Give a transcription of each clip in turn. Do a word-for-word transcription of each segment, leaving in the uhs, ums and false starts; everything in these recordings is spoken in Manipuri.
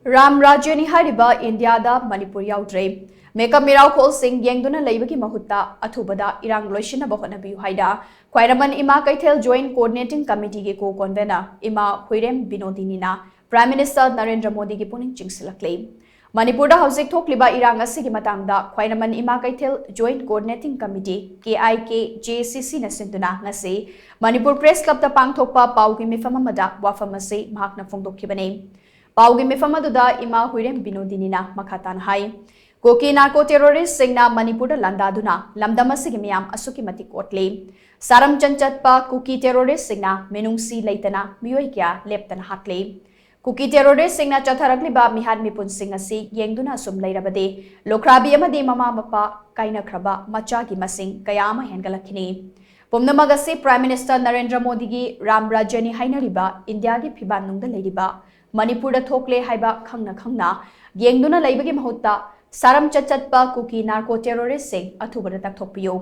ꯔꯥꯝ ꯔꯥꯖ꯭ꯌꯅꯤ ꯍꯥꯏꯔꯤꯕ ꯏꯟꯗꯤꯌꯥꯗ ꯃꯅꯤꯄꯨꯔ ꯌꯥꯎꯗ꯭ꯔꯦ꯫ ꯃꯤꯀꯞ ꯃꯤꯔꯥꯎꯈꯣꯜꯁꯤꯡ ꯌꯦꯡꯗꯨꯅ ꯂꯩꯕꯒꯤ ꯃꯍꯨꯠꯇ ꯑꯊꯨꯕꯗ ꯏꯔꯥꯡ ꯂꯣꯏꯁꯤꯟꯅꯕ ꯍꯣꯠꯅꯕꯤꯌꯨ ꯍꯥꯏꯅ ꯈ꯭ꯋꯥꯏꯔꯝꯕꯟ ꯏꯃꯥ ꯀꯩꯊꯦꯜ ꯖꯣꯏꯟꯠ ꯀꯣꯑꯣꯔꯗꯤꯅꯦꯇꯤꯡ ꯀꯃꯤꯇꯤꯒꯤ ꯀꯣ ꯀꯣꯟꯚꯦꯅꯔ ꯏꯃꯥ ꯍꯨꯏꯔꯦꯝ ꯕꯤꯅꯣꯗꯤꯅꯤꯅ ꯄ꯭ꯔꯥꯏꯝ ꯃꯤꯅꯤꯁꯇꯔ ꯅꯔꯦꯟꯗ꯭ꯔ ꯃꯣꯗꯤꯒꯤ ꯄꯨꯛꯅꯤꯡ ꯆꯤꯡꯁꯤꯜꯂꯛꯂꯤ꯫ ꯃꯅꯤꯄꯨꯔꯗ ꯍꯧꯖꯤꯛ ꯊꯣꯛꯂꯤꯕ ꯏꯔꯥꯡ ꯑꯁꯤꯒꯤ ꯃꯇꯥꯡꯗ ꯈ꯭ꯋꯥꯏꯔꯝꯕꯟ ꯏꯃꯥ ꯀꯩꯊꯦꯜ ꯖꯣꯏꯟꯠ ꯀꯣꯑꯣꯔꯗꯤꯅꯦꯇꯤꯡ ꯀꯃꯤꯇꯤ, ꯀꯦ ꯑꯥꯏ ꯀꯦ ꯖꯦ ꯑꯦ ꯁꯤ ꯁꯤꯅ ꯁꯤꯟꯗꯨꯅ ꯉꯁꯤ ꯃꯅꯤꯄꯨꯔ ꯄ꯭ꯔꯦꯁ ꯀ꯭ꯂꯕꯇ ꯄꯥꯡꯊꯣꯛꯄ ꯄꯥꯎꯒꯤ ꯃꯤꯐꯝ ꯑꯃꯗ ꯋꯥꯐꯝ ꯑꯁꯤ ꯃꯍꯥꯛꯅ ꯐꯣꯡꯗꯣꯛꯈꯤꯕꯅꯤ꯫ ꯄꯥꯎꯒꯤ ꯃꯤꯐꯝ ꯑꯗꯨꯗ ꯏꯃꯥ ꯍꯨꯏꯔꯦꯝ ꯕꯤꯅꯣꯗꯤꯅꯤꯅ ꯃꯈꯥ ꯇꯥꯅ ꯍꯥꯏ, ꯀꯨꯀꯤ ꯅꯥꯔꯀꯣ ꯇꯦꯔꯣꯔꯤꯁꯁꯤꯡꯅ ꯃꯅꯤꯄꯨꯔꯗ ꯂꯥꯟꯗꯥꯗꯨꯅ ꯂꯝꯗꯝ ꯑꯁꯤꯒꯤ ꯃꯤꯌꯥꯝ ꯑꯁꯨꯛꯀꯤ ꯃꯇꯤꯛ ꯑꯣꯠꯂꯤ꯫ ꯁꯥꯔꯝ ꯆꯠꯆꯠꯄ ꯀꯨꯀꯤ ꯇꯦꯔꯣꯔꯤꯁꯁꯤꯡꯅ ꯃꯤꯅꯨꯡꯁꯤ ꯂꯩꯇꯅ ꯃꯤꯑꯣꯏ ꯀꯌꯥ ꯂꯦꯞꯇꯅ ꯍꯥꯠꯂꯤ꯫ ꯀꯨꯀꯤ ꯇꯦꯔꯣꯔꯤꯁꯁꯤꯡꯅ ꯆꯠꯊꯔꯛꯂꯤꯕ ꯃꯤꯍꯥꯠ ꯃꯤꯄꯨꯟꯁꯤꯡ ꯑꯁꯤ ꯌꯦꯡꯗꯨꯅ ꯑꯁꯨꯝ ꯂꯩꯔꯕꯗꯤ ꯂꯨꯈ꯭ꯔꯥꯕꯤ ꯑꯃꯗꯤ ꯃꯃꯥ ꯃꯄꯥ ꯀꯥꯏꯅꯈ꯭ꯔꯕ ꯃꯆꯥꯒꯤ ꯃꯁꯤꯡ ꯀꯌꯥ ꯑꯃ ꯍꯦꯟꯒꯠꯂꯛꯈꯤꯅꯤ꯫ ꯄꯨꯝꯅꯃꯛ ꯑꯁꯤ ꯄ꯭ꯔꯥꯏꯝ ꯃꯤꯅꯤꯁꯇꯔ ꯅꯔꯦꯟꯗ꯭ꯔ ꯃꯣꯗꯤꯒꯤ ꯔꯥꯝ ꯔꯥꯖ꯭ꯌꯅꯤ ꯍꯥꯏꯅꯔꯤꯕ ꯏꯟꯗꯤꯌꯥꯒꯤ ꯐꯤꯕꯥꯟꯅꯨꯡꯗ ꯂꯩꯔꯤꯕ ꯃꯅꯤꯄꯨꯔꯗ ꯊꯣꯛꯂꯦ ꯍꯥꯏꯕ ꯈꯪꯅ ꯈꯪꯅ ꯌꯦꯡꯗꯨꯅ ꯂꯩꯕꯒꯤ ꯃꯍꯨꯠꯇ ꯁꯥꯔꯝ ꯆꯠꯆꯠꯄ ꯀꯨꯀꯤ ꯅꯥꯔꯀꯣ ꯇꯦꯔꯣꯔꯤꯁꯁꯤꯡ ꯑꯊꯨꯕꯗ ꯇꯛꯊꯣꯛꯄꯤꯌꯨ꯫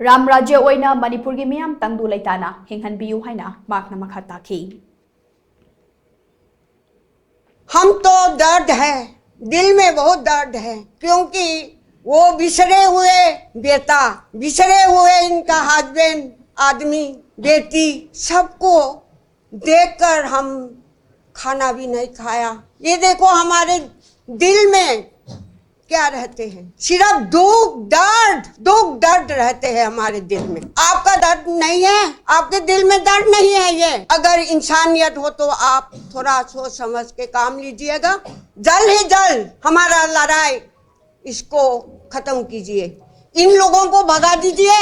ꯔꯥꯝ ꯔꯥꯖ꯭ꯌ ꯑꯣꯏꯅ ꯃꯅꯤꯄꯨꯔꯒꯤ ꯃꯤꯌꯥꯝ ꯇꯪꯗꯨ ꯂꯩꯇꯥꯅ ꯍꯤꯡꯍꯟꯕꯤꯌꯨ ꯍꯥꯏꯅ ꯃꯍꯥꯛꯅ ꯃꯈꯥ ꯇꯥꯈꯤ꯫ हम तो दर्द है, दिल में बहुत दर्द है, क्योंकि वो बिछड़े हुए बेटा, बिछड़े हुए इनका हस्बैंड, आदमी, बेटी, सबको देखकर हम खाना भी नहीं खाया। ये देखो हमारे दिल में क्या रहते हैं, सिर्फ दुख दर्द, दुख दर्द रहते हैं हमारे दिल में। आपका दर्द नहीं है, आपके दिल में दर्द नहीं है। ये अगर इंसानियत हो तो आप थोड़ा सोच समझ के काम लीजिएगा। जल्द ही जल्द हमारा लड़ाई इसको खत्म कीजिए, इन लोगों को भगा दीजिए,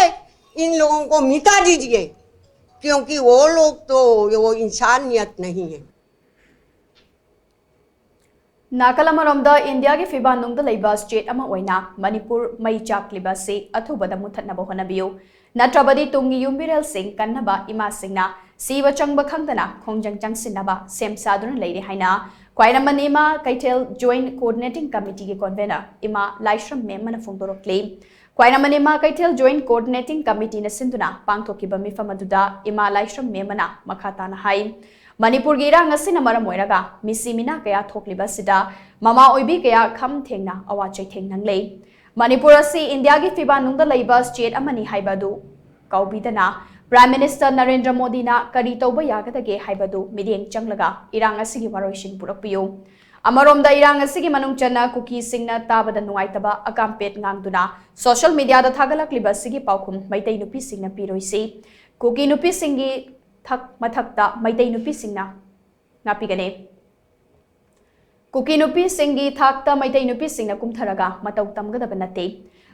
इन लोगों को मिटा दीजिए, क्योंकि वो लोग तो वो इंसानियत नहीं है। ꯅꯥꯀꯜ ꯑꯃꯔꯣꯝꯗ ꯏꯟꯗꯤꯌꯥꯒꯤ ꯐꯤꯕꯥꯟꯅꯨꯡꯗ ꯂꯩꯕ ꯁ꯭ꯇꯦꯠ ꯑꯃ ꯑꯣꯏꯅ ꯃꯅꯤꯄꯨꯔ ꯃꯩ ꯆꯥꯛꯂꯤꯕ ꯑꯁꯤ ꯑꯊꯨꯕꯗ ꯃꯨꯊꯠꯅꯕ ꯍꯣꯠꯅꯕꯤꯌꯨ, ꯅꯠꯇ꯭ꯔꯕꯗꯤ ꯇꯨꯡꯒꯤ ꯌꯨꯝꯕꯤꯔꯦꯜꯁꯤꯡ ꯀꯟꯅꯕ ꯏꯃꯥꯁꯤꯡꯅ ꯁꯤꯕ ꯆꯪꯕ ꯈꯪꯗꯅ ꯈꯣꯡꯖꯪ ꯆꯪꯁꯤꯟꯅꯕ ꯁꯦꯝ ꯁꯥꯗꯨꯅ ꯂꯩꯔꯦ ꯍꯥꯏꯅ ꯈ꯭ꯋꯥꯏꯔꯝꯕꯟ ꯏꯃꯥ ꯀꯩꯊꯦꯜ ꯖꯣꯏꯟꯠ ꯀꯣꯑꯣꯔꯗꯤꯅꯦꯇꯤꯡ ꯀꯃꯤꯇꯤꯒꯤ ꯀꯣꯟꯚꯦꯅꯔ ꯏꯃꯥ ꯂꯥꯏꯁ꯭ꯔꯝ ꯃꯦꯝꯃꯅ ꯐꯣꯡꯗꯣꯔꯛꯂꯤ꯫ ꯈ꯭ꯋꯥꯏꯔꯝꯕꯟ ꯏꯃꯥ ꯀꯩꯊꯦꯜ ꯖꯣꯏꯟꯠ ꯀꯣꯑꯣꯔꯗꯤꯅꯦꯇꯤꯡ ꯀꯃꯤꯇꯤꯅ ꯁꯤꯟꯗꯨꯅ ꯄꯥꯡꯊꯣꯛꯈꯤꯕ ꯃꯤꯐꯝ ꯑꯗꯨꯗ ꯏꯃꯥ ꯂꯥꯏꯁ꯭ꯔꯝ ꯃꯦꯝꯃꯅ ꯃꯈꯥ ꯇꯥꯅ ꯍꯥꯏ, ꯃꯅꯤꯄꯨꯔꯒꯤ ꯏꯔꯥꯡ ꯑꯁꯤꯅ ꯃꯔꯝ ꯑꯣꯏꯔꯒ ꯃꯤꯁꯤ ꯃꯤꯅꯥ ꯀꯌꯥ ꯊꯣꯛꯂꯤꯕ ꯑꯁꯤꯗ ꯃꯃꯥ ꯑꯣꯏꯕꯤ ꯀꯌꯥ ꯈꯝ ꯊꯦꯡꯅ ꯑꯋꯥ ꯆꯩꯊꯦꯡ ꯅꯪꯂꯦ꯫ ꯃꯅꯤꯄꯨꯔ ꯑꯁꯤ ꯏꯟꯗꯤꯌꯥꯒꯤ ꯐꯤꯕꯥꯟꯅꯨꯡꯗ ꯂꯩꯕ state ꯑꯃꯅꯤ ꯍꯥꯏꯕ ꯑꯗꯨ ꯀꯥꯎꯕꯤꯗꯅ, Prime Minister ꯅꯔꯦꯟꯗ꯭ꯔ ꯃꯣꯗꯤꯅ ꯀꯔꯤ ꯇꯧꯕ ꯌꯥꯒꯗꯒꯦ ꯍꯥꯏꯕꯗꯨ ꯃꯤꯠꯌꯦꯡ ꯆꯪꯂꯒ ꯏꯔꯥꯡ ꯑꯁꯤꯒꯤ ꯋꯥꯔꯣꯏꯁꯤꯟ ꯄꯨꯔꯛꯄꯤꯌꯨ꯫ ꯑꯃꯔꯣꯝꯗ, ꯏꯔꯥꯡ ꯑꯁꯤꯒꯤ ꯃꯅꯨꯡ ꯆꯟꯅ ꯀꯨꯀꯤꯁꯤꯡꯅ ꯇꯥꯕꯗ ꯅꯨꯡꯉꯥꯏꯇꯕ ꯑꯀꯥꯝꯄꯦꯠ ꯉꯥꯡꯗꯨꯅ social media ꯗ ꯊꯥꯒꯠꯂꯛꯂꯤꯕ ꯑꯁꯤꯒꯤ ꯄꯥꯎꯈꯨꯝ ꯃꯩꯇꯩ ꯅꯨꯄꯤꯁꯤꯡꯅ ꯄꯤꯔꯣꯏꯁꯤ꯫ ꯀꯨꯀꯤ ꯅꯨꯄꯤꯁꯤꯡꯒꯤ ꯊꯛ ꯃꯊꯛꯇ ꯃꯩꯇꯩ ꯅꯨꯄꯤꯁꯤꯡꯅ ꯉꯥꯛꯄꯤꯒꯅꯤ꯫ ꯀꯨꯀꯤ ꯅꯨꯄꯤꯁꯤꯡꯒꯤ ꯊꯥꯛꯇ ꯃꯩꯇꯩ ꯅꯨꯄꯤꯁꯤꯡꯅ ꯀꯨꯝꯊꯔꯒ ꯃꯇꯧ ꯇꯝꯒꯗꯕ ꯅꯠꯇꯦ꯫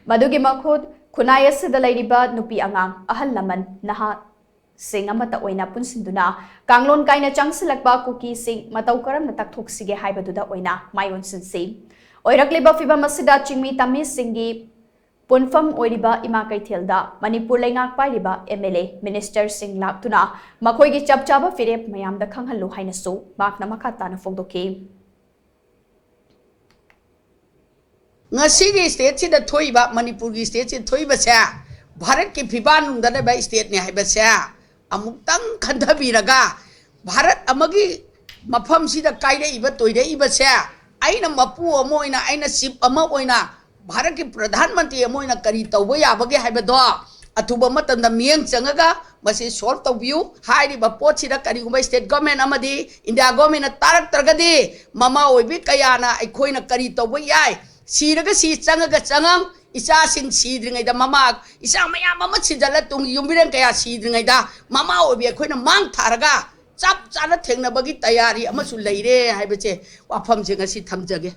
ꯃꯗꯨꯒꯤ ꯃꯍꯨꯠ ꯈꯨꯟꯅꯥꯏ ꯑꯁꯤꯗ ꯂꯩꯔꯤꯕ ꯅꯨꯄꯤ ꯑꯉꯥꯡ, ꯑꯍꯜ ꯂꯃꯟ, ꯅꯍꯥꯁꯤꯡ ꯑꯃꯠꯇ ꯑꯣꯏꯅ ꯄꯨꯟꯁꯤꯟꯗꯨꯅ ꯀꯥꯡꯂꯣꯟ ꯀꯥꯏꯅ ꯆꯪꯁꯤꯜꯂꯛꯄ ꯀꯨꯀꯤꯁꯤꯡ ꯃꯇꯧ ꯀꯔꯝꯅ ꯇꯛꯊꯣꯛꯁꯤꯒꯦ ꯍꯥꯏꯕꯗꯨꯗ ꯑꯣꯏꯅ ꯃꯥꯏ ꯑꯣꯟꯁꯤꯟꯁꯤ꯫ ꯑꯣꯏꯔꯛꯂꯤꯕ ꯐꯤꯚꯝ ꯑꯁꯤꯗ ꯆꯤꯡꯃꯤ ꯇꯝꯃꯤꯁꯤꯡꯒꯤ ꯄꯨꯟꯐꯝ ꯑꯣꯏꯔꯤꯕ ꯏꯃꯥ ꯀꯩꯊꯦꯜꯗ ꯃꯅꯤꯄꯨꯔ ꯂꯩꯉꯥꯛ ꯄꯥꯏꯔꯤꯕ MLA, minister ꯁꯤꯡ ꯂꯥꯛꯇꯨꯅ ꯃꯈꯣꯏꯒꯤ ꯆꯞ ꯆꯥꯕ ꯐꯤꯔꯦꯞ ꯃꯌꯥꯝꯗ ꯈꯪꯍꯜꯂꯨ ꯍꯥꯏꯅꯁꯨ ꯃꯍꯥꯛꯅ ꯃꯈꯥ ꯇꯥꯅ ꯐꯣꯡꯗꯣꯛꯈꯤ꯫ ꯉꯁꯤꯒꯤ state ꯁꯤꯗ ꯊꯣꯛꯏꯕ, ꯃꯅꯤꯄꯨꯔꯒꯤ state ꯁꯤꯗ ꯊꯣꯛꯏꯕꯁꯦ ꯚꯥꯔꯠꯀꯤ ꯐꯤꯕꯥꯟꯅꯨꯡꯗ ꯂꯩꯕ state ꯅꯤ ꯍꯥꯏꯕꯁꯦ ꯑꯃꯨꯛꯇꯪ ꯈꯟꯊꯕꯤꯔꯒ, ꯚꯥꯔꯠ ꯑꯃꯒꯤ ꯃꯐꯝꯁꯤꯗ ꯀꯥꯏꯔꯛꯏꯕ ꯇꯣꯏꯔꯛꯏꯕꯁꯦ ꯑꯩꯅ ꯃꯄꯨ ꯑꯃ ꯑꯣꯏꯅ, ꯑꯩꯅ chief ꯑꯃ ꯑꯣꯏꯅ, ꯚꯥꯔꯠꯀꯤ ꯄ꯭ꯔꯙꯥꯟ ꯃꯟꯇ꯭ꯔꯤ ꯑꯃ ꯑꯣꯏꯅ ꯀꯔꯤ ꯇꯧꯕ ꯌꯥꯕꯒꯦ ꯍꯥꯏꯕꯗꯣ ꯑꯊꯨꯕ ꯃꯇꯝꯗ ꯃꯤꯠꯌꯦꯡ ꯆꯪꯉꯒ ꯃꯁꯤ solve ꯇꯧꯕꯤꯌꯨ꯫ ꯍꯥꯏꯔꯤꯕ ꯄꯣꯠꯁꯤꯗ ꯀꯔꯤꯒꯨꯝꯕ state government ꯑꯃꯗꯤ India government ꯅ ꯇꯥꯔꯛꯇ꯭ꯔꯒꯗꯤ ꯃꯃꯥ ꯑꯣꯏꯕꯤ ꯀꯌꯥꯅ ꯑꯩꯈꯣꯏꯅ ꯀꯔꯤ ꯇꯧꯕ ꯌꯥꯏ? ꯁꯤꯔꯒ ꯁꯤ, ꯆꯪꯉꯒ ꯆꯪꯉꯪ, ꯏꯆꯥꯁꯤꯡ ꯁꯤꯗ꯭ꯔꯤꯉꯩꯗ, ꯃꯃꯥ, ꯏꯆꯥ ꯃꯌꯥꯝ ꯑꯃ ꯁꯤꯖꯜꯂ ꯇꯨꯡꯒꯤ ꯌꯨꯝꯕꯤꯔꯦꯟ ꯀꯌꯥ ꯁꯤꯗ꯭ꯔꯤꯉꯩꯗ ꯃꯃꯥ ꯑꯣꯏꯕꯤ ꯑꯩꯈꯣꯏꯅ ꯃꯥꯡ ꯊꯥꯔꯒ ꯆꯞ ꯆꯥꯅ ꯊꯦꯡꯅꯕꯒꯤ ꯇꯌꯥꯔꯤ ꯑꯃꯁꯨ ꯂꯩꯔꯦ ꯍꯥꯏꯕꯁꯦ ꯋꯥꯐꯝꯁꯦ ꯉꯁꯤ ꯊꯝꯖꯒꯦ꯫